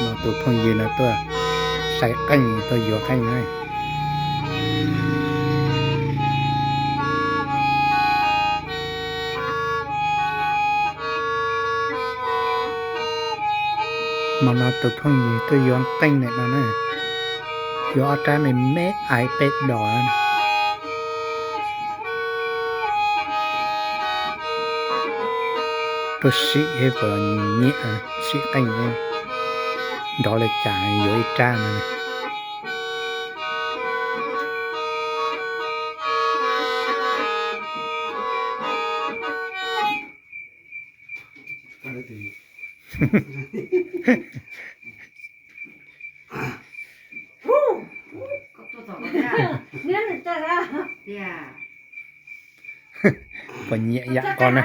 No tus phooj ywg no tuaj saib qeej, tuaj yuav qeej na. Hmo no tus phooj ywg tuaj yuav qeej ntawm no na, yuav ob rab me me aiv peb dos. Tuaj sim puas nyiam, sim qeej, nrov li cas yuav ib rab no. Puas nyiam yam ko na?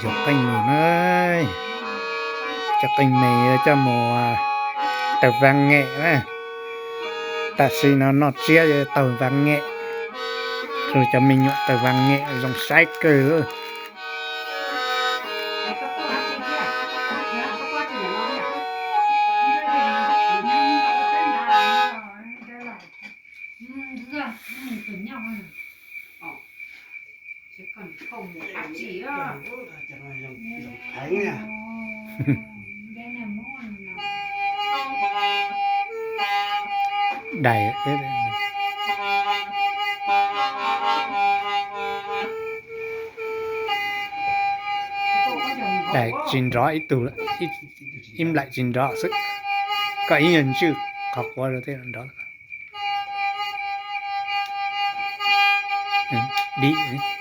Yuav qeej mus na, cov qeej me coj mus taug vas nyem na. Tam sim no noj tsiab taug vas nyem, cov me nyuam taug vas nyem zoo saib kawg. Dais, dais tsis nrov ib tug, ib nplaim tsis nrov xwb, koj ib nyuag ntswj qhov quav rau thiaj nrov. Dim.